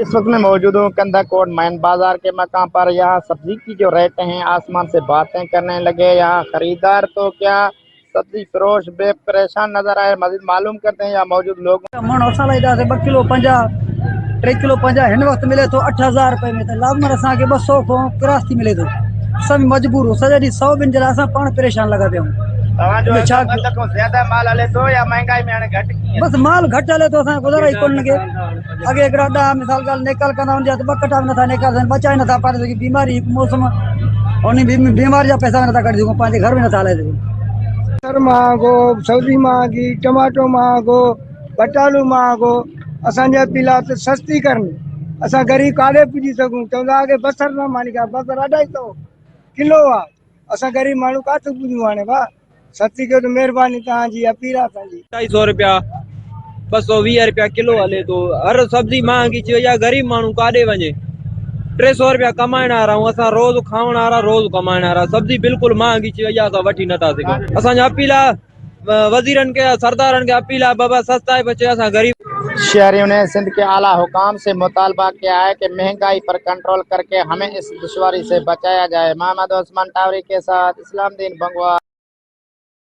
इस वक्त मैं मौजूद हूँ कंधकोट मैन बाजार के मकाम पर। यहाँ सब्जी की जो रेट हैं आसमान से बातें करने लगे। यहाँ खरीदार तो क्या सब्जी फरोश बे परेशान नजर आए। मजीद मालूम करते हैं यहाँ मौजूद लोग। मण असां लाइ ॾियासीं ॿ किलो 50, टे किलो 50, हिन वक़्तु मिले थो 8000 रुपए में, त लाभ मन असांखे 200 खां क्रॉस थी मिले थो। असां बि मजबूर आहियूं, सॼो ॾींहुं 100 ॿिनि जे लाइ असां पाण परेशान लॻा पिया आहियूं। तव्हांजो ॿियो छा अघ खां ज़्यादा माल हले थो या महंगाई में हाणे घटि कीअं? बसि माल घटि हले थो, असांजो गुज़ारो ई कोन लॻे। अॻे हिकिड़ा 10 मिसाल ॻाल्हि निकाल कंदा हुन जा त ॿ कटा बि नथा निकाल सघनि, बचाए नथा पारे सघूं। बीमारी हिकु मौसम, उन बीमारी जा पैसा बि नथा कढी सघूं, पंहिंजे घर बि नथा हलाए सघूं। बसर महांगो, सब्ज़ी महांगी, टमाटो महांगो, बटालू महांगो। असांजा अपील आहे त सस्ती करनि, असां ग़रीब काॾे पुॼी सघूं? चवंदा अॻे बसर न मानी का, बसर 250 किलो आहे, असां ग़रीब माण्हू काथूं पुॼूं? हाणे भाउ सस्ती कयो त महिरबानी तव्हांजी, अपील आहे असांजी। 250 रुपया, 220 रुपया किलो हले थो। हर सब्ज़ी महांगी थी वई आहे, ग़रीब माण्हू काॾे वञे? 300 रुपया कमाइण वारा आहियूं असां, रोज़ खाइण वारा, रोज़ कमाइण वारा। सब्ज़ी बिल्कुलु महांगी थी वई आहे, असां वठी नथा सघूं। असांजी अपील आहे वज़ीरनि खे, सरदारनि खे अपील आहे, बाबा सस्ताए बचे असां ग़रीब। शहरियों ने सिंध के आला हुकाम से मुतालबा किया है कि महंगाई पर कंट्रोल करके हमें इस दुश्वारी से बचाया जाए। मोहम्मद उस्मान टावरी के साथ इस्लामदीन बंगवा।